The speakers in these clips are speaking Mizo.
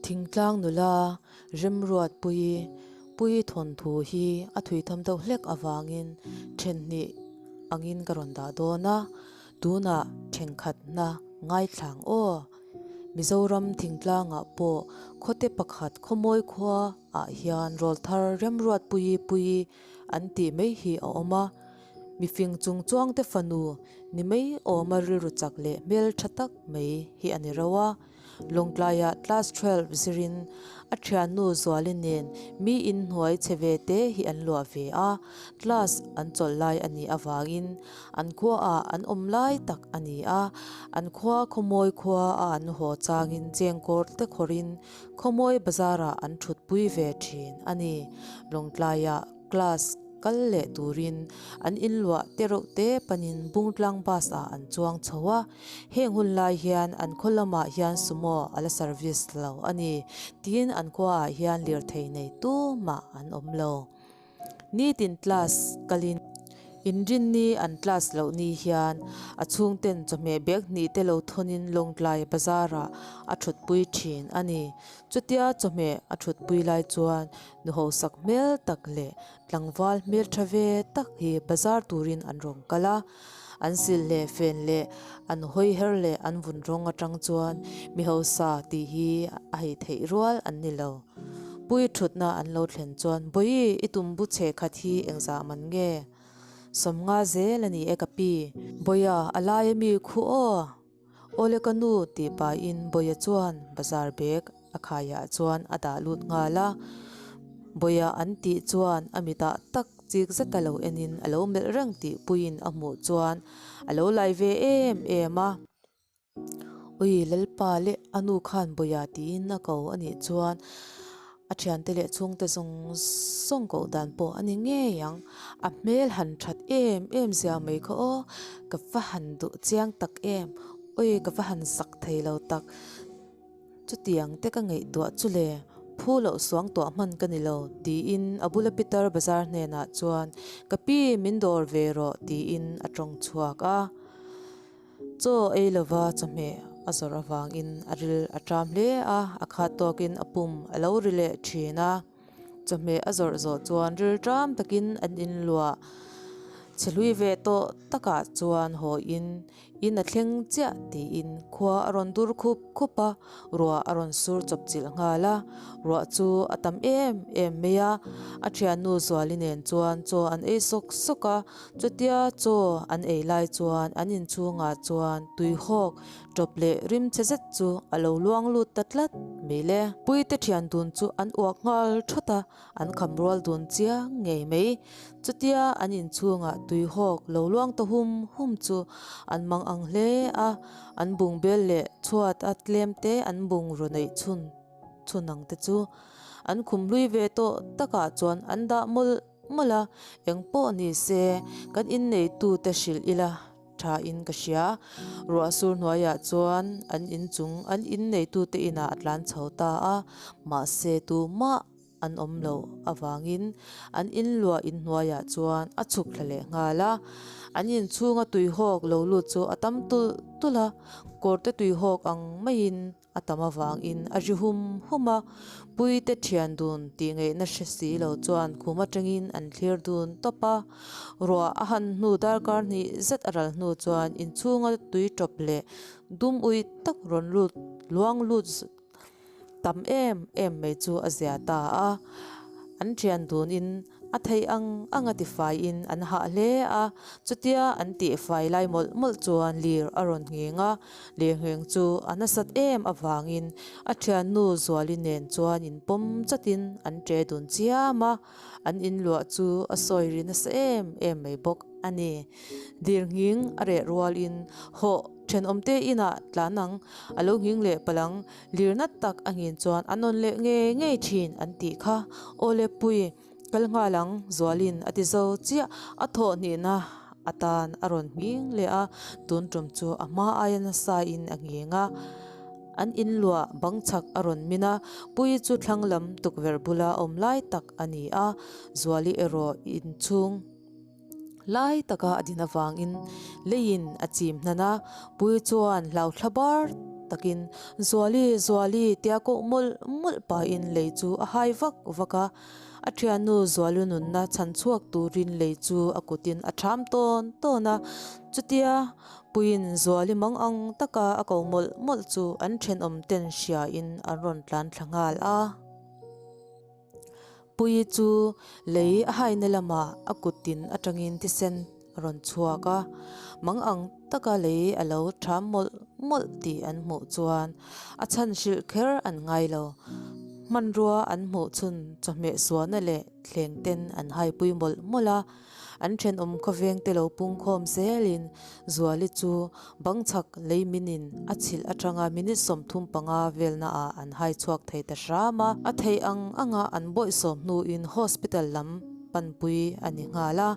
Thingtlang nula Remruatpuii Puii thawnthu hi a thui tham deuh hlek avangin thenhnih angin ka rawn dah dawn a, tunah thenkhatna ngaithlang aw. Mizoram thingtlangah pawh khawte pakhat khawmawi khua ah hian rawlthar Remruatpuii Puii an tih mai hi a awm a, mifing chung chuangte fanu ni mai awma rilru chak leh hmeltha tak mai hi a ni reuh a. Lawngtlaiah class 12 zirin a thiannu Zuali nen mi inhnuai chhe ve te hi an luah ve a, class an chawlh lai a nih avangin an khuaah an awm lai tak a ni a, an khua khawmawi khua a an haw changin chengkawl te khawrin khawmawi bazarah an thutpui ve thin a ni. Lawngtlaiah class kal leh turin an inluah te reuh te panin Bungtlang bus ah an chuang chho a, heng hun lai hian an khaw lamah hian sumo a la service lo a ni tiin an khuaah hian lirthei nei tumah an awm lo. Nitin class kalin inrinni an class loh ni hian a chhungten chawhmeh bag hnih te lo thawnin Lawngtlai bazar ah a thutpui thin a ni. Chutia chawhmeh a thutpui lai chuan Nu hausak hmel tak leh tlangval hmeltha ve tak hi bazar turin an rawn kal a, an sil leh fen leh an hawi her leh an vun rawng atang chuan mi hausa tih hi a hei theih rual an ni lo. Pui thutna an lo thlen chuan, Bawi, i tumbu chhe khat hi engzah man nge? Sawmnga zel a ni e ka pi. Bawia, a laia mi khu aw! Awle ka nu tih pahin Bawia chuan bazar bag a khaiah chuan a dah lut nghal a, Bawia an tih chuan a mitah tak chik zet a lo enin a lo melh reng tih puiin a hmuh chuan a lo lai ve em em a. Ui Lalpa leh a nu khan Bawia tiin a ko a nih chuan a thiante leh chhungte zawng zawng koh dan pawh a ni ngei ang. A hmel han that em em zia mai kha aw, ka va han duh chiang tak em, ui ka va han zak thei lo tak. Chutiang te ka ngaihtuah chu le, phu loh suang tuah hman ka ni lo, tiin a bula Peter bazar hnenah chuan, Ka pi, min dawr ve rawh, tiin a tawng chhuak a. Chaw ei lova chawhmeh a zawrh avangin a ril a ṭam hle a, a khat tawkin a pum a lo ri leh ṭhin a. Chawhmeh a zawrh zawh chuan ril ṭam takin an inluah chhe hlui ve tawh takah chuan haw in in a thleng chiah tiin khua a rawn dur khup khup a, ruah a rawn sur chawp chilh nghal a, ruah chu a tam em em mai a, a thiannu Zuali nen chuan chaw an ei sawk sawk a, chutia chaw an ei lai chuan an inchhungah chuan tuihawk tawp leh rim chhe zet chu a lo luang lut ta tlat mai le. Puite thian dun chu an uak nghal thawt a, an kham rual dun chiang ngei mai. Chutia an inchhungah tuihawk lo luang ta hum hum chu an mang ang hle a, an bung bel leh chhuat a tlem te an bungraw neih chhun chhun ang te chu an khum hlui ve tawh takah chuan an dah mawlh mawlh a, eng pawh ni se kan inneitute hrilh ila. Tha in ka hria. Ruah sur hnuaiah chuan an inchung an in neitute inah a tlan chho ta a, mahse tumah an awm loh avangin an inluah inhnuaiah chuan a chhuk thla leh nghal a. An inchhunga tuihawk lo lut chu a tam tulh tulh a, kawrte tuihawk ang maiin A tam avangin a ri hum hum a, Puite thian dun tih ngaihna hre si lo chuan khum atangin an thlir dun tawp a. Ruah a han hnu darkar hnih zet a ral hnu chuan inchhunga tui tawp leh dum ui tak rawn lut luang lut tam em em mai chu a zia ta a. An thian dunin A theih ang ang a tifaiin an hah hle a, chutia an tihfai lai mawlh mawlh chuan lir a rawn ngheng a, lir ngheng chu a nasat em avangin a thiannu Zuali nen chuan inpawm chatin an ṭe dun chiam a, an inluah chu a sawi ri nasa em em mai bawk a ni. Lir nghing a reh rualin hawh thenawmte inah tlan ang a lo nghing leh palh ang, lir nat tak a nghin chuan a nawn leh ngei ngei thin an tih kha. Aw le pui, kal nghal ang Zualin a ti zo chiah, a thawh hnihna atan a rawn nghing leh a, tun tum chu a hma aia nasa in a nghing a, an inluah bang chhak a rawn min a, pui chu thlang lam tukverh bula awm lai tak a ni a, Zuali erawh inchhung. Lai taka a din avangin leiin a chim hnan a, Pui chuan hlauthla bar takin Zuali, Zuali tia koh mawlh mawlh pahin lei chu a hai vak vak a. A thiannu Zuali nunna chhan chhuak turin lei chu a kutin a ṭham tawn tawn a. Chutia Puiin Zuali mang ang taka a ko mawlh mawlh chu an thenawm ten hriain an rawn tlan thla nghal a. Puii chu lei a haina lamah a kut tin atangin thisen a rawn chhuak a, mang ang taka lei a lo ṭham mawlh mawlh tih an hmuh chuan a chhan hrilh kher an ngai lo. Hmanrua an hmuh chhun chawhmeh suahna leh thleng ten an haipui mawlh mawlh a. An thenawm khawveng te lo pungkhawm zelin Zuali chu bang chhak lei minin a chhilh atanga minute 35 velna ah an hai chhuak thei ta hram a. A theih ang anga an bawihsawm hnuin hospital lam panpui a ni nghal a.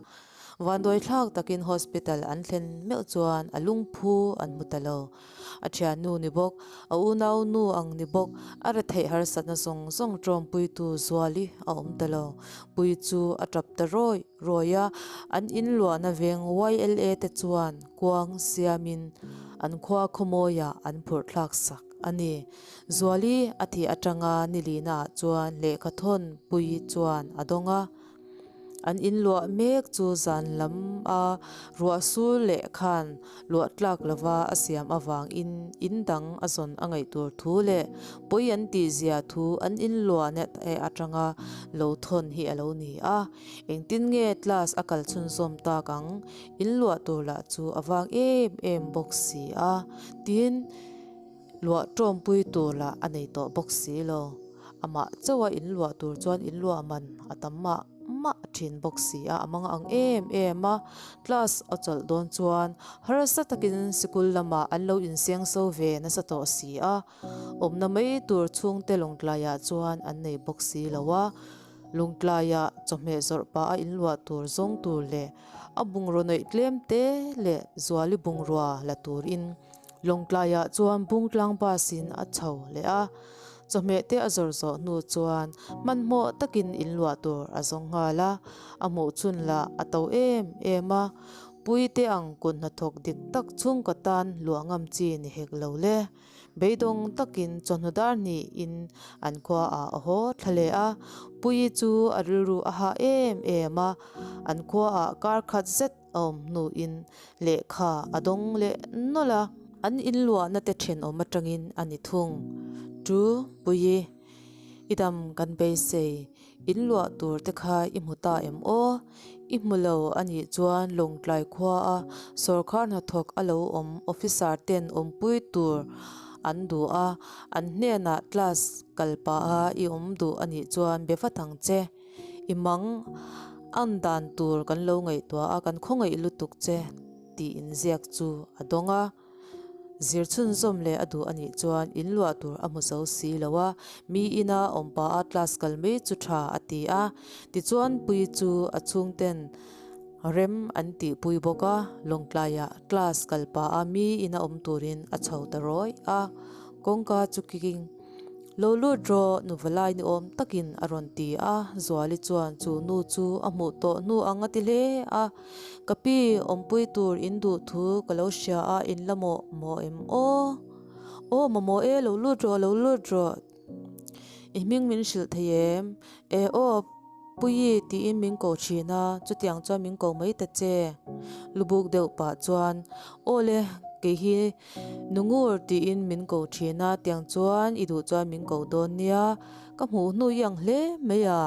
Vanduai thlak takin hospital an thlen meuh chuan a lungphu an hmu ta lo. A thiannu ni bawk, a unau nu ang ni bawk, a retheih harsatna zawng zawng ṭawmpuitu Zuali a awm ta lo. Pui chu a ṭap ta rawih rawih a, an in luahna veng YLA te chuan kuang siamin an khua khawmawiah an phurh thlak sak a ni. Zuali a thih aṭanga nilina ah chuan lehkhathawn Pui chuan a dawng a. An in luah mek chu zan lam a ruah sul leh khan luah tlak lova a siam avangin in dang a zawn a ngaih tur thu leh pawi an tih zia thu an in luah net e atanga lo thawn hi a lo ni a. Engtin nge class a kal chhunzawm tak ang? In luah tur lah chu a vang em em bawk si a. Tin. Luah tawmpui tur lah a nei tawh bawk si lo. Amah chauha in luah tur chuan in luah man a tam mah mah thin bawk si a, a mang ang em em a. Class a chawlh dawn chuan harsa takin sikul lamah an lo inseng so ve nasa tawh si a. Awmna mai tur chhungte Lawngtlaiah chuan an nei bawk si lo a. Lawngtlaiah chawhmeh zawrh pah a in luah tur zawng tur leh a bungraw neih tlem te leh Zuali bungrua la turin Lawngtlaiah chuan Bungtlang bus in a chho leh a, chawhmeh te a zawr zawh hnu chuan hmanhmawh takin in luah tur a zawng nghal a, a hmuh chhun lah a to em em a, Puite ang kut hnathawk dik tak chhungkaw tan luah ngam chi ni hek lo le. Beidawng takin chawhnu dar hnihin an khua ah a haw thla leh a, Puii chu a rilru a hah em em a, an khua ah kar khat zet a awm hnuin lehkha a dawng leh nawlh a. An inluahna te thenawm atangin a ni thung. Chu Puii, i dam kan beisei, inluah tur te kha i hmu ta em aw? I hmu lo a nih chuan Lawngtlai khua a sawrkhar hnathawk a lo awm officer ten awmpui tur an duh a, an hnenah class kal pah a i awm duh a nih chuan be vat ang che. I mang an dan tur kan lo ngaihtuah a, kan khawngaih lutuk che tih inziak chu a dawng a. Zir chhunzawm leh a duh a nih chuan in luah tur a hmu zo si lo a, mi ina awm pah a class kal mai chu tha a ti a. Tichuan Puii chu a chhungten rem an tihpui bawk a, Lawngtlaiah class kal pah a mi ina awm turin a chho ta rawih a. Kawngka chu kicking. Lo lut rawh, nu valai ni awm takin a rawn ti a, Zuali chuan chu nu chu a hmuh tawh hnu ang a ti hle a, Ka pi, awmpui tur in duh thu ka lo hria a, in la mawh mawh em aw? Aw mamawh e, lo lut rawh, lo lut rawh, i hming min hrilh thei em? E aw, Puii tiin min ko thin a, chutiang chuan min ko mai ta che. Lubuk deuh pah chuan, Aw le, kei hi Nungur tiin min ko thin a, tiang chuan i duh chuan min ko dawn nia, ka hmuh hnu i ang hle mai a,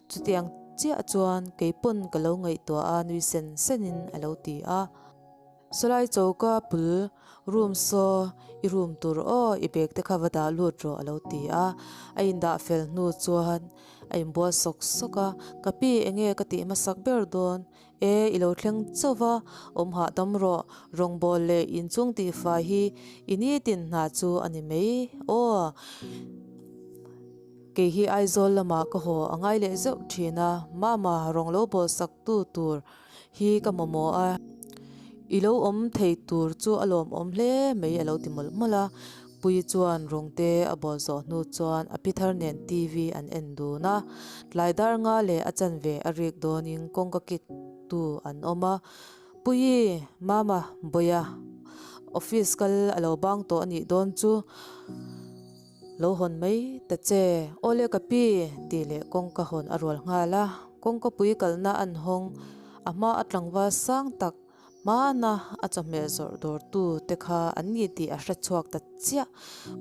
chutiang chiah chuan kei pawn ka lo ngaihtuah a nui sen sen in a lo ti a. Sawlai choka bul room saw i room tur aw i bag te kha va dah lut rawh a lo ti a, a indah fel hnu chuan a inbual sawk sawk a, ka pi enge ka tih hmasak ber dawn E, i lo thleng chauh va, awm hahdam rawh, rawngbâwl leh inchung tihfai hi i nitin hna chu a ni mai. Aw, kei hi Aizawl lamah ka haw a ngai leh zeuh ṭhin a, Mama, rawng lo bawl saktu tur hi ka mamawh a, i lo awm thei tur chu a lawmawm hle mai a lo ti mawlh mawlh a. Puii chuan rawngte a bawl zawh hnu chuan a pi thar nen TV an en dun a, tlai dar nga leh a chanve a rik dawnin kawngka kik tu an awm a, Puii, Mama, Bawia. Office kal a lo bang tawh a nih dawn chu. Lo hawn mai ta che. Awle ka pi, tih leh kawngka hawn a rual nghal a. Kawngkapui kalna an hawng, a hma a tlangval sang tak hmana a chawhmeh zawrh dawrtu te kha an ni tih a hre chhuak ta chiah.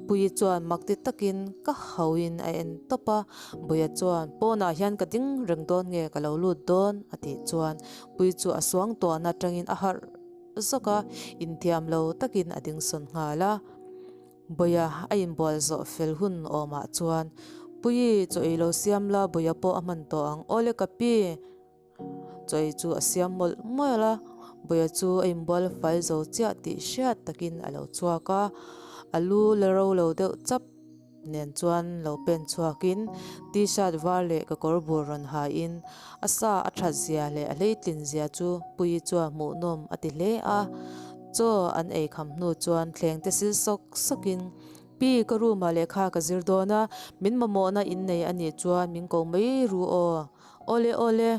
Puii chuan mak ti takin ka hauhin a en tawp a, Buia chuan pawnah hian ka ding reng dawn nge ka lo lut dawn a tih chuan Puii chu a suang tuahna atangin a harh zawk a, inthiam lo takin a ding sawn nghal a. Buia a inbual zawh fel hun awmah chuan Puii chaw ei lo siam la Buia pawh a hman tawh ang awle ka pi. Chawi chu a siam mawlh mawlh a, Buia chu a inbual fai zo chiah tih hriat takin a lo chhuak a, a lu la ro lo deuh chap nen chuan lo pen chhuakin t-shirt var leh kekawr bur rawn hain a sa a that zia leh a hleitlin zia chu Puii chuan hmuhnawm a ti hle a, chaw an ei kham hnu chuan thleng te sil sawk sawkin Pi, ka room ah lehkha ka zir dawn a, min mamawhna in nei a nih chuan min ko mai ru aw. Awle awle,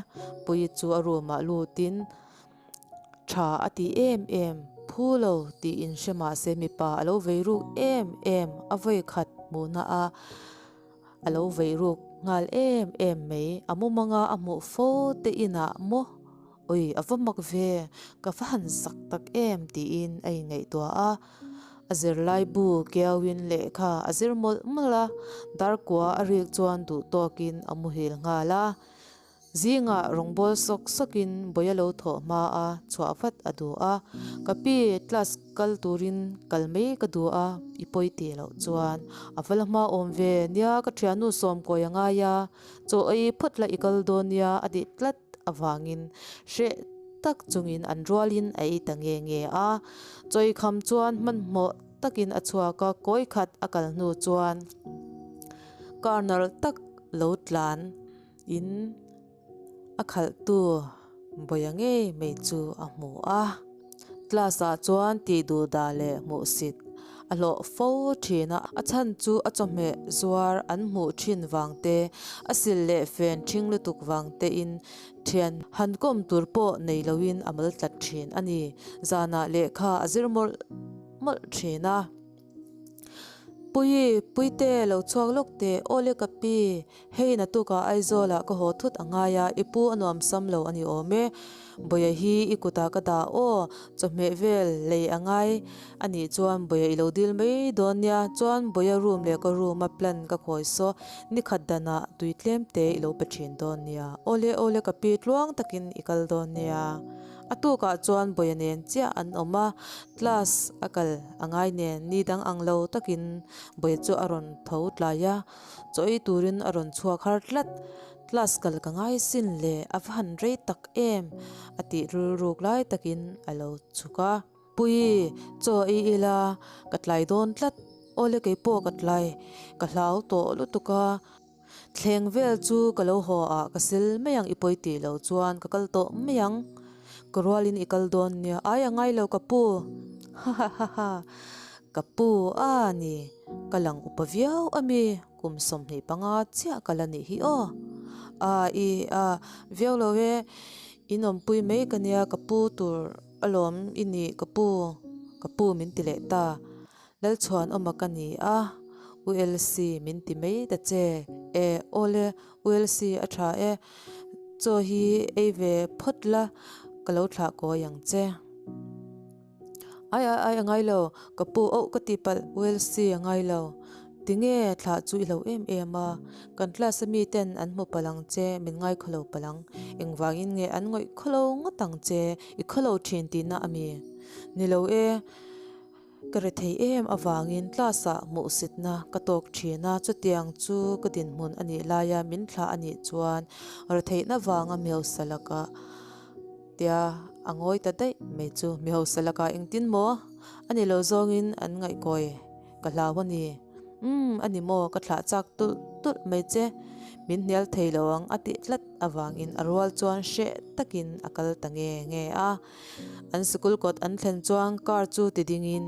Puii chu a room ah lutin tha a ti em em, phu lo tih in hre mah se mipa a lo vei ruk em em, a vawi khat hmuhna a a lo vei ruk nghal em em mai, a mumanga a hmuh fo te inah maw Ui, a va mak ve, ka va han zak tak em tiin a inngaihtuah a. A zirlai bu kiauin lehkha a zir mawlh mawlh a, darkua a rik chuan duh tawkin a muhil nghal a. Zingah rawngbâwl sawk sawkin Bawia lo thawh hma a, chhuah vat a duh a. Ka pi, class kal turin kal mai ka duh a, i pawi tih loh chuan a va la hma awm ve, nia ka thiannu sawmkawi a ngai a, chaw ei phawt la i kal dawn nia a tih tlat. avangin hreh tak chungin an rualin a ei ta nge nge a. Chawikham chuan hmanhmawh takin a chhuak a, kawi khat a kal hnu chuan car nalh tak lo tlan in a khalhtu Bawia ngei mai chu a hmu a. Class ah chuan tih duh dah leh hmuhsit a hlawh fo thin a, a chhan chu a chawhmeh zuar an hmuh thin vang te, a sil leh fen thing lutuk vang te in thian han kawm tur pawh nei lo in a mal tlat thin a ni. Zanah lehkha a zir mawlh mawlh thin a. Puii, Puite lo chhuak lawk teh, awle ka pi, hei naktukah Aizawlah ka haw thut a ngai a, i pu a nuam sam lo a ni awm e, Bawia hi i kutah ka dah aw, chawhmeh vel lei a ngai a nih chuan Bawia i lo dil mai dawn nia, chuan Bawia room leh ka room a plan ka khawi saw, nikhat danah tui tlem te i lo pe thin dawn nia, awle awle ka pi tluang takin i kal dawn nia. A tukah chuan Bawia nen chiah an awm a, class a kal a ngai nen ni dang ang lo takin Bawia chu a rawn tho tlai a, chaw ei turin a rawn chhuak har tlat. Class kal ka ngai sin le, a va han rei tak em a tih rilruk lai takin a lo chhuk a. Puii, chaw ei ila, ka tlai dawn tlat, awle keipawh ka tlai, ka hlau tawh lutuk a. Thleng vel chu ka lo haw ah ka sil mai ang i pawi tih loh chuan ka kal tawh mai ang. Ka rualin i kal dawn nia ai a ngai lo ka pu. Hahahaha ka pu a ni ka lang upa viau ami kum 25 chiah ka la nih hi aw. A i a viau lo e in awmpui mai ka nia ka pu tur alawm i nih ka pu ka pu min ti leh ta. Lalchhuanawma ka ni a, ULC min ti mai ta che. E, awle, ULC a tha e, chaw hi ei ve phawt la, ka lo thlah kawi ang che. Ai ai ai a ngai lo, ka pu auh ka tih palh, ULC a ngai lo. Tinge thlah chu i lo em em a, kan class a miten an hmu palh ang che, min ngai khawlo palh ang. Engvangin nge an ngawih khawlo ngawt ang che, i khawlo thin tihna a mi? Ni lo e. Ka rethei em avangin class-ah hmuhsitna ka tawk thin a, chutiang chu ka dinhmun a nih laia min thlah a nih chuan retheihna vanga mihausa lakah tia a ngawi ta daih mai chu. Mihausa lakah engtin maw? A ni lo zawngin an ngaihkawi ka hlau a ni. Umm, a ni maw? Ka thlah chak tulh tulh mai che. Min hnial thei lo ang a tih tlat avangin a rual chuan hreh takin a kal ta nge nge a. An sikul kawt an thlen chuan car chu ti dingin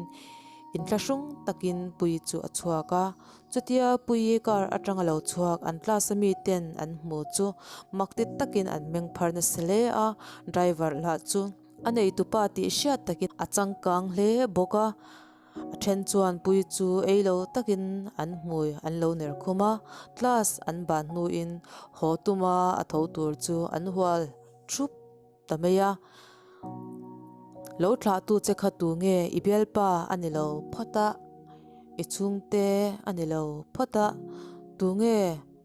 inthlahrung takin Puii chu a chhuak a. Chutia Puii car atanga lo chhuak an class a mi ten an hmu chu mak ti takin an meng phar nasa hle a, driver lah chu. A neitupa tih hriat takin a changkang hle bawk a, a then chuan Puii chu ei lo takin an hmui an lo ner khum a, class an ban hnuin haw tuma a tho tur chu an hual thup ta mai a. Lo thlahtu che kha tu nge i bialpa a ni lo phawt a, i chhungte a ni lo phawt a, tu nge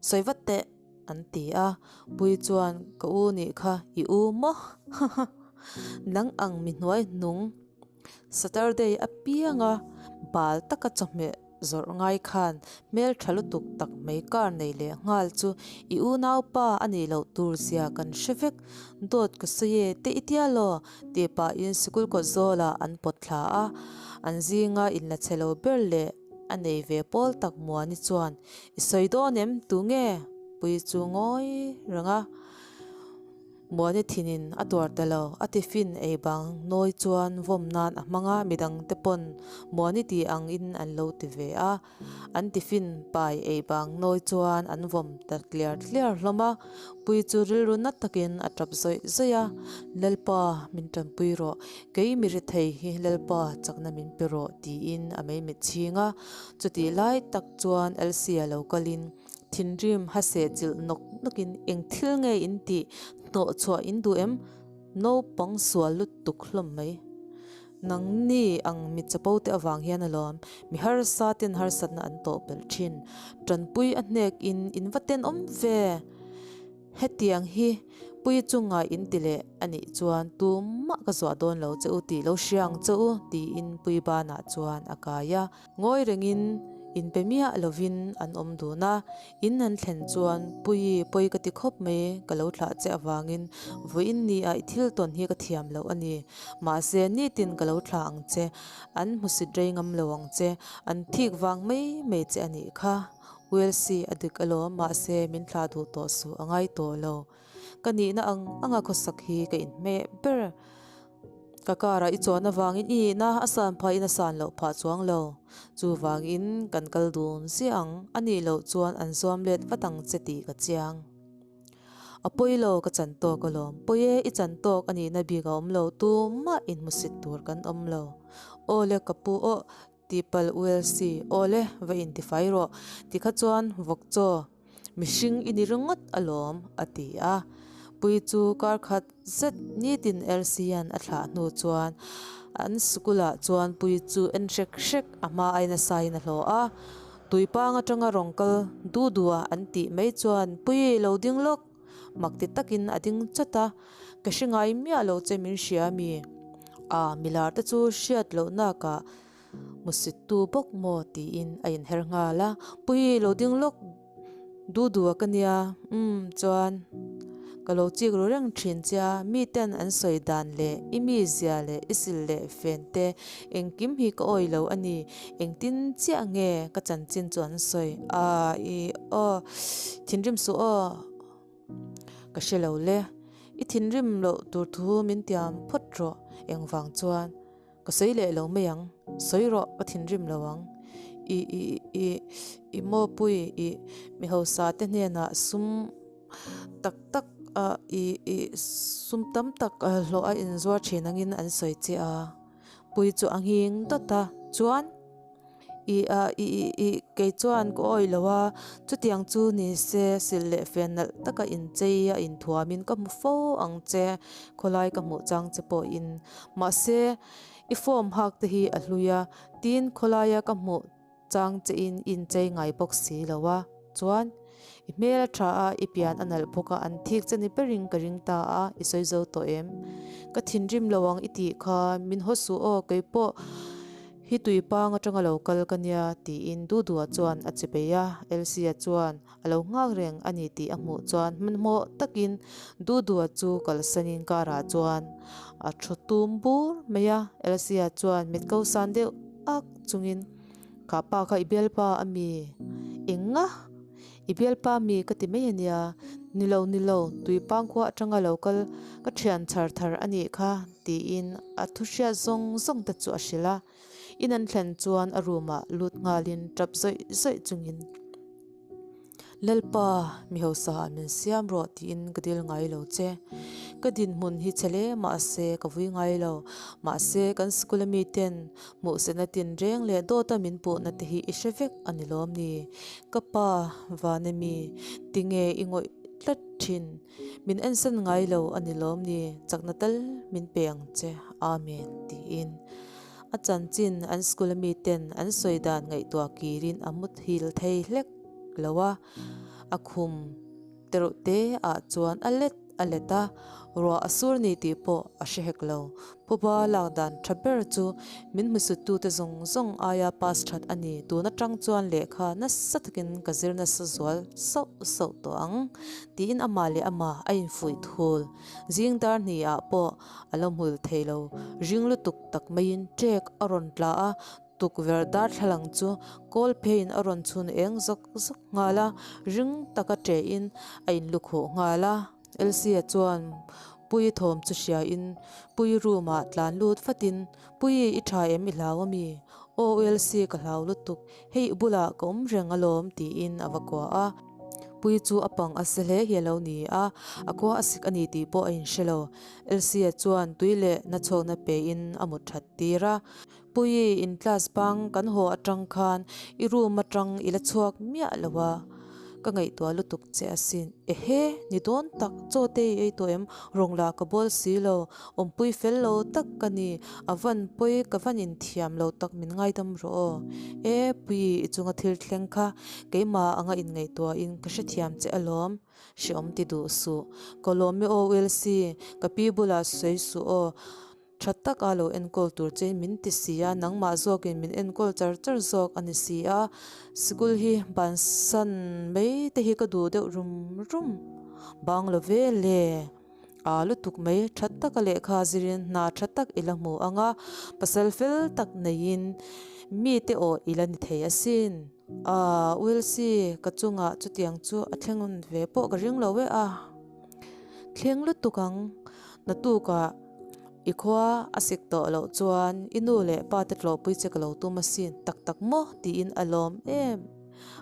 sawi vat teh? An ti a, Puii chuan ka u nih kha i u maw? Haha, nang ang mi hnuai hnung Saturday apianga bal taka chawhmeh zawrh ngai khan hmel tha lutuk tak mai kar nei leh nghal chu i unaupa a nih loh tur zia kan hre vek, dawt ka sawi e te i tia law tih pahin sikul kawt zawlah an pawt thla a, an zinga inla chhe lo ber leh A nei ve pawl tak Muani chuan, I sawi dawn em? Tu nge? Pui chu ngawi reng a. Muani thinin a tuar ta lo. A tiffin ei bang nawi chuan vawm nan a hmang a, midang te pawn Muani tih ang in an lo ti ve a. An tiffin pai ei bang nawi chuan an vawm ta tliar tliar hlawm a. Pui chu rilru nat takin a tap zawih zawih a, Lalpa, min tanpui rawh. Kei mi rethei hi Lalpa chakna min pe rawh tiin a mei mit chhing a, chutih lai tak chuan Elsie a lo kalin thinrim hase chilh nawk nawkin eng thil nge in tih hnawh chhuah in duh em? Naupang sual lutuk hlawm mai. Nangni ang mi chapo te avang hian alawm mi harsa ten harsatna an tawh belh thin. Tanpui a hnek in in va tenawm ve. Hetiang hi Puii chunga in ti leh a nih chuan tumah ka zuah dawn lo che u tih lo hria ang che u tiin Puii banah chuan a kai a. Ngawi rengin in pe miah lovin an awm dun a, in an thlen chuan Puii pawi ka ti khawp mai ka lo thlah che avangin vawiin ni ah i thil tawn hi ka thiam loh a ni. Mahse nitin ka lo thlah ang che, an hmusit rei ngam lo ang che, an thik vang mai mai che a nih kha. Welsi a dik alawm mahse min thlah duh tawh suh a ngai tawh lo. Ka nihna ang anga khawsak hi ka inhmeh ber. Ka car ah i chuan avangin i nihna a san phahin a san loh phah chuang lo. Chuvangin kan kal dun ziah ang, a nih loh chuan an zuam let vat ang che tih ka chiang. A pawi lo ka chan tawk alawm. Pawi e i chan tawk a nihna bik a awm lo tumah inhmusit tur kan awm lo. Aw le ka pu aw Tihpalh ULC, Awle, va intifai rawh. Tikha chuan vawk chaw, mihring i ni ringawt alawm, a ti a. Pui chu kar khat zet nitin LC-a'n a thlah hnu chuan an sikulah chuan Pui chu en hrek hrek a hma ai nasain a hlawh a. Tuipang atanga rawn kal du du a an tih mai chuan Pui lo ding lawk! Mak ti takin a ding chawt a, Ka hre ngai miah lo che min hria mi? A, milar te chu hriat loh nakah hmusittu bawk maw tiin a inher nghal a, Puii lo ding lawk du du a ka nia, umm chuan ka lo chik ru reng thin che a, mi ten an sawi dan leh i mizia leh i sil leh fen te engkim hi ka awi lo a ni, engtin chiah nge ka chanchin chu an sawi a, i aw thinrim suh aw. Ka hre lo le, i thinrim loh tur thu min tiam phawt rawh, engvang chuan ka sawi leh lo mai ang, sawi rawh ka thinrim lo ang, i i i i mawpui i mi hausa te hnenah sum tak tak a i i sum tam tak hlawh a inzuar thin angin an sawi che a, pui chu a nghing dawt a, chuan. I a i i i kei chuan ka awi lo a, chutiang chu ni se sil leh fen nalh taka inchei a inthuamin ka hmu fo ang che, khawlai ka hmuh chang che pawhin. Mahse, i form hak te hi a hlui a, tin khawlaia ka hmuh chang che in i inchei ngai bawk si lo a, chuan i hmel a tha a, i pian a nalh bawk a, an thik che ni berin ka ring ta a, i sawi zo tawh em? Ka thinrim lo ang i tih kha, min haw suh aw, keipawh. Hi tuipang atanga lo kal ka nia tiin Dudua chuan a che bei a, Elsia chuan a lo nghak reng a ni tih a hmuh chuan hmanhmawh takin Dudua chu kalsanin car ah chuan a thu tum bur mai a, Elsia chuan mit ko san deuh ak chungin Kha pa kha i bialpa a mi? Eng a? I bialpa mi ka ti mai a nia, ni lo ni lo, tuipang khua atanga lo kal ka thian chhar thar a nih kha tiin a thu hriat zawng zawng te chu a hrilh a. In an thlen chuan a room ah lut nghalin tap zawih zawih chungin Lalpa mi hausa ah min siam rawh tiin ka dil ngai lo che. Ka dinhmun hi chhe hle mahse ka vui ngai lo. Mahse kan sikul a miten hmuhsena tinreng leh dawta min puhna te hi i hre vek a ni lawm ni? Ka pa vana mi, tinge i ngawih tlat thin? Min ensan ngai lo a ni lawm ni? Chakna tal min pe ang che. Amen tiin a chanchin an school a miten an sawi dan ngaihtuah kirin a muthil thei hlek lo a, a khum tereuh te ah chuan a let a let a, ruah a sur ni tih pawh a hre hek lo. Phuba lak dan tha ber chu min hmusuttute zawng zawng aia pass that a ni. Tun atang chuan lehkha nasa takin ka zir nasa zual sauh sauh tawh ang tiin amah leh amah a infuih thul. Zing dar hnih ah pawh a lo hmul thei lo. Ring lutuk tak maiin ṭek a rawn tla a, Tukverh darthlalang chu kawl pheiin a rawn chhun eng zawk zawk nghal a, ring taka ṭehin a inlukhuh nghal a. Elsie chuan Puii thawm chu hriain Puii room ah tlan lut vatin, Puii i ṭha em i hlau ami? Aw u Elsie ka hlau lutuk, hei i bulah ka awm reng alawm tiin a va kuah a. Puii chu a pang a se hle hi a lo ni a, a khua a sik a ni tih pawh a inhre lo. Elsie chuan tui leh nachhawkna pein a mut ṭhat tir a. Puii in class bang kan haw atang khan i room atang i la chhuak miah lo a, ka ngaihtuah lutuk che asin. Ehe, ni dawn tak, chaw te i ei tawh em? Rawng lah ka bawl si lo, awmpui fel lo tak ka ni, a van pawi ka van inthiam lo tak min ngaidam rawh aw. E, Puii i chunga thil thleng kha keimah anga inngaihtuahin ka hrethiam che alawm, hreawm ti duh suh. Ka lawm e aw Elsie, ka pi bulah sawi suh aw. Tha taka lo enkawl tur che min ti si a, nangmah zawkin min enkawl char char zawk a ni si a, sikul hi bansan mai te hi ka duh deuh rum rum bang lo ve le. Aa lutuk mai, tha taka lehkha zirin hna tha tak i la hmu ang a, pasal fel tak neiin mite awh i la ni thei asin. Aa Wilsie, ka chungah chutiang chu a thleng ve pawh ka ring lo e a, thleng lutuk ang, naktukah. I khua a sik tawh loh chuan i nu leh pa te tlawhpui che ka lo tum asin tak tak maw tiin a lawm em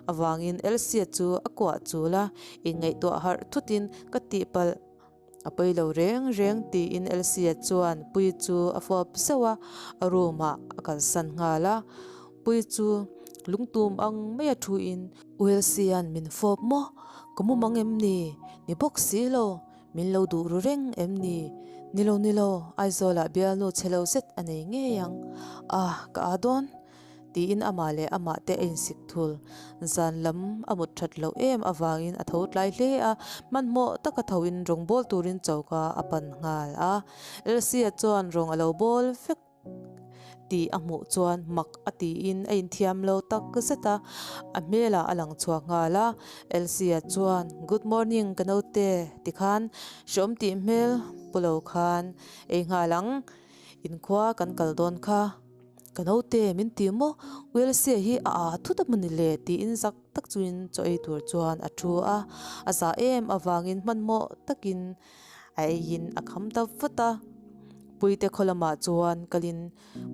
avangin Elsie chu a kuah chul a, inngaihtuah harh thutin ka tihpalh a pawi lo reng reng tiin Elsie chuan Puii chu a fawp zeuh a, a room ah a kalsan nghal a, Puii chu lungtum ang mai a thu in. U Elsie-a'n min fawp maw? Ka mumang em ni? Ni bawk si lo. Min lo duh ru reng em ni? Ni lo ni lo, Aizawlah bialnu chhe lo zet a nei ngei ang. Ah, ka aa dawn! Tiin amah leh amah te a insik thul. Zan lam a mut that loh em avangin a tho tlai hle a, hmanhmawh taka thoin rawng bawl turin choka a pan nghal a. Elsie chuan rawng a lo bawl vek. Tih a hmuh chuan mak a tiin a inthiam lo tak zet a, a hmelah a lang chhuak nghal a. Elsie chuan, Good morning ka naute tikhan hreawm tih hmel pu lo khan ei nghal ang, inkhua kan kal dawn kha. Ka naute min ti maw? U Elsie hi a aa thut a mawni le tiin zak tak chuin chaw ei tur chuan a thu a, a zah em avangin hmanhmawh takin A eiin a kham ta vat a, Puite khaw lamah chuan kalin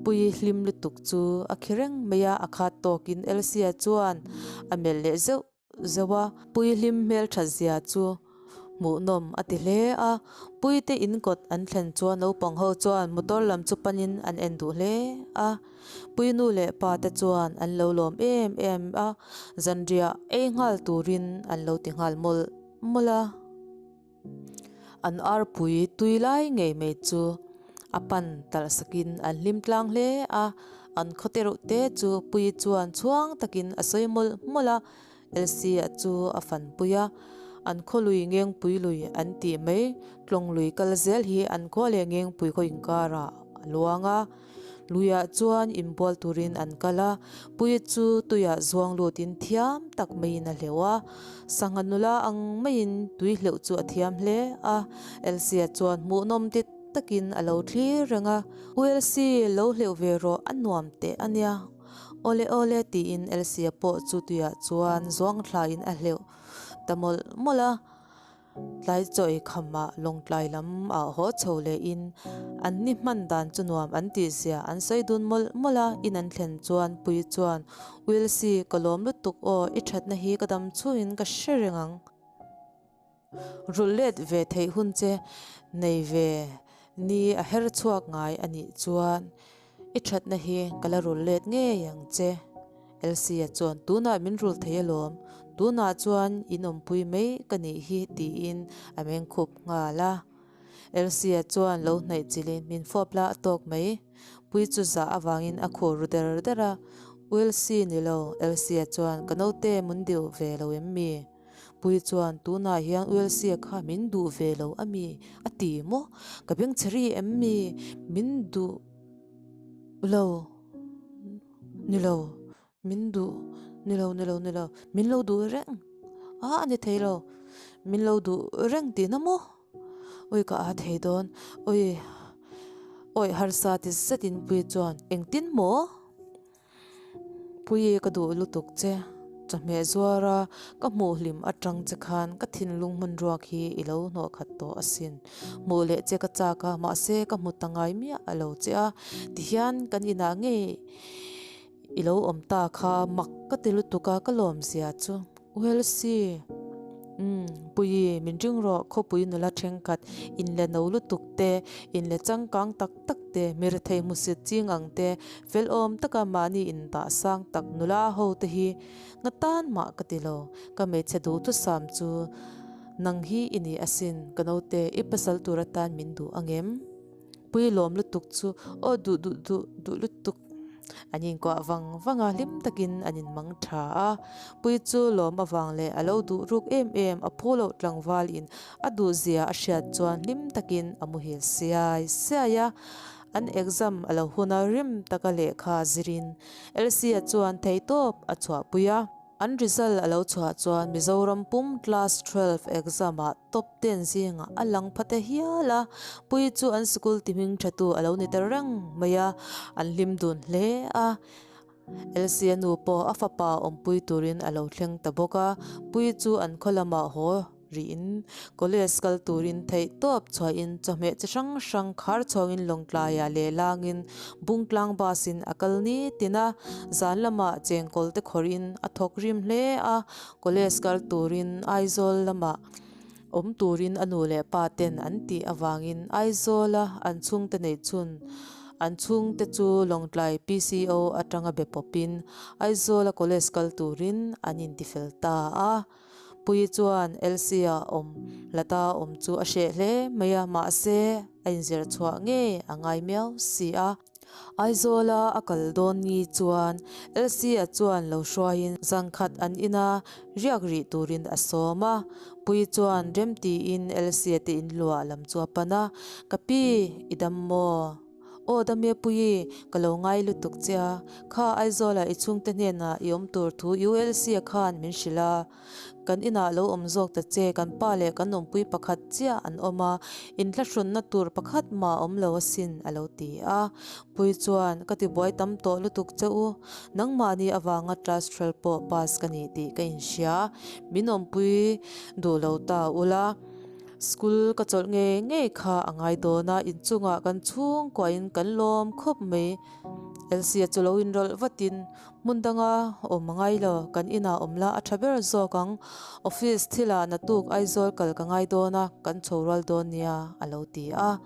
Puii hlim lutuk chu a khi reng mai a, a khat tawkin Elsia chuan a melh leh zeuh zeuh a, Puii hlim hmel that zia chu hmuhnawm a ti hle a, Puite in kawt an thlen chuan naupang ho chuan motor lam chu panin an en duh hle a, Puii nu leh pa te chuan an lo lawm em em a, zanriah ei nghal turin an lo ti nghal mawlh mawlh a. An arpui tui lai ngei mai chu a pan talh sakin an hlim tlang hle a, an khaw te reuh te chu Puii chuan chhuang takin a sawi mawlh mawlh a, Elsie a chu a fanpui a, an khaw lui Ngengpui lui an tih mai tlawng lui kal zel hi an khua leh Ngengpui khaw inkarah a luang a. Luiah chuan inbual turin an kal a, Puii chu tuiah zuang lutin thiam tak maiin a hleuh a, sangha nula ang maiin tui hleuh chu a thiam hle a, Elsie chuan hmuhnawm ti takin a lo thlir reng a, U Elsie, lo hleuh ve rawh, a nuam teh a nia. Awle awle tiin Elsie pawh chu tuiah chuan zuang thlain a hleuh ta mawlh mawlh a. Tlai chaw ei khamah Lawngtlai lam ah haw chho leh in an ni hman dan chu nuam an tih zia an sawi dun mawlh mawlh a, in an thlen chuan Puii chuan, Wilsie, ka lawm lutuk aw, i thatna hi ka dam chhungin ka hre reng ang. Rulh let ve theih hun che nei ve ni a her chhuak ngai a nih chuan i thatna hi ka la rulh let ngei ang che. Elsie chuan tunah min rulh thei alawm, tunah chuan in awmpui mai ka nih hi tiin a meng khup nghal a. Elsie chuan lo hnaih chilhin min fawp la a tawk mai. Pui chu zah avangin a khur ru der der a. U Elsie ni lo, Elsie chuan ka naute mun deuh ve lo em mi? Pui chuan tunah hian U Elsie kha min duh ve lo a mi? A ti maw? Ka bengchhe ri em mi? Min duh lo ni lo. Min duh, ni lo, ni lo, ni lo, min lo duh reng, a a ni thei lo, min lo duh reng tihna maw? Ui ka a thei dawn, ui awi harsa ti zetin Puii chuan engtin maw? Puii ka duh lutuk che, chawhmeh zuara ka hmuh hlim atang che khan ka thinlung hmun ruak hi i lo hnawh khat tawh asin. Hmuh leh che ka chak a, mahse ka hmu ta ngai miah lo che a, tihian kan inah ngei I lo awm ta kha mak ka ti lutuk a, ka lawm zia chu. U Elsie, Umm, Puii, min ring rawh, khawpui nula thenkhat, inle no lutuk te, inle changkang tak tak te, mi rethei hmusit ching ang te, fel awm taka mahni indah sang tak nula ho te hi nga tan mah ka ti lo, ka hmeichhe duhthusam chu nang hi i ni asin, ka naute, i pasal tur atan min duh angem? Pui lawm lutuk chu aw duh duh duh duh lutuk an inkuah vang vang a, hlim takin an inmang tha a. Pui chu lawm avang leh a lo duh ruk em em a phu loh tlangval in a duh zia a hriat chuan hlim takin a muhil siai siai a. An exam a lo hun a rim taka lehkha zirin Elsie chuan theihtawp a chhuahpui a. An result a lo chhuah chuan Mizoram pum class 12 exam ah top ten zingah a lang pha ta hial a, Puii chu an sikul ti hming tha tu a lo ni ta reng mai a, an hlim dun hle a. Elsie nu pawh a fapa awmpui turin a lo thleng ta bawk a, Puii chu an khaw lamah haw Rihin college kal turin theih tawp chhuahin chawhmeh chi hrang hrang khar chhawngin Lawngtlaiah leh langin Bungtlang bus in a kal nitin a, zan lamah chengkawl te khawrhin a thawk rim hle a, college kal turin Aizawl lamah awm turin a nu leh pa ten an tih avangin Aizawla an chhungte neih chhun an chhungte chu Lawngtlai PCO atanga be pawpin Aizawla college kal turin an intifel ta a. Puii chuan Elsie-a awm lata awm chu a hreh hle mai a, mahse a inzir chhuah ngei a ngai miau si a. Aizawla a kal dawn ni chuan Elsie-a chuan lo hruaiin zangkhat an ina riak rih turin a sawm a. Puii chuan remtiin Elsie-a te inluah lam chu a pan a, Ka pi, i dam maw? Aw Damiapuii, ka lo ngai lutuk che a, kha Aizawla i chhungte hnenah i awm tur thu ULC-a khan min hrilh a, kan inah lo awm zawk ta che, kan pa leh kan awmpui pakhat chiah an awm a, inthlahrunna tur pakhat mah a awm lo asin a lo ti a. Pui chuan, Ka tibuai tam tawh lutuk che u, nangmahni avanga class twelve pawh pass ka ni tih ka inhria, min awmpui duh lo ta ula, School ka chawlh ngei ngei kha a ngai dawn a, inchungah kan chhungkuahin kan lawm khawp mai. Elsie chu lo inrawlh vatin, Hmun danga awm a ngai lo, kan inah awm la a tha ber zawk ang. Office thilah naktuk Aizawl kal ka ngai dawn a, kan chho rual dawn nia, a lo ti a.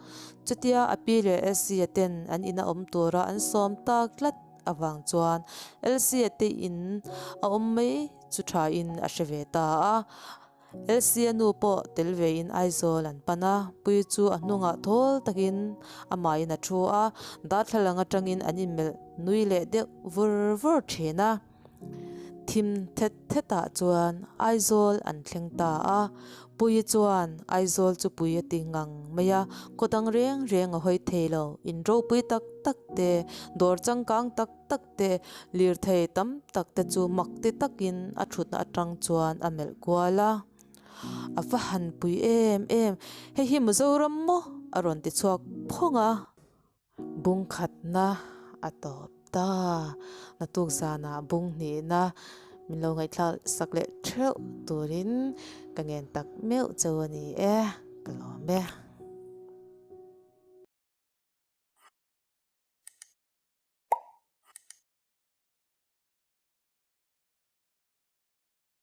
Chutia a pi leh Elsie ten an ina awm tura an sawm tak tlat avang chuan Elsie te in a awm mai chu thain a hre ve ta a. Elsie nu pawh tel vein Aizawl an pan a, Puii chu a hnungah thawl takin amahin a thu a, darthlalang atangin an inmelh nui leh deuh vur vur thin a. Thim thet thetah chuan Aizawl an thleng ta a, Puii chuan Aizawl chu pui a ti ngang mai a, khaw dang reng reng a hawi thei lo, in ropui tak tak te, dawr changkang tak tak te, lirthei tam tak te chu mak ti takin a thutna atang chuan a melh kual a. A va han pui em em, hei hi Mizoram maw? a rawn ti chhuak phawng a. Bung khatna a tawp ta, naktuk zanah bung hnihna min lo ngaihthlak sak leh theuh turin ka ngen tak meuh cheu a ni e, ka lawm e.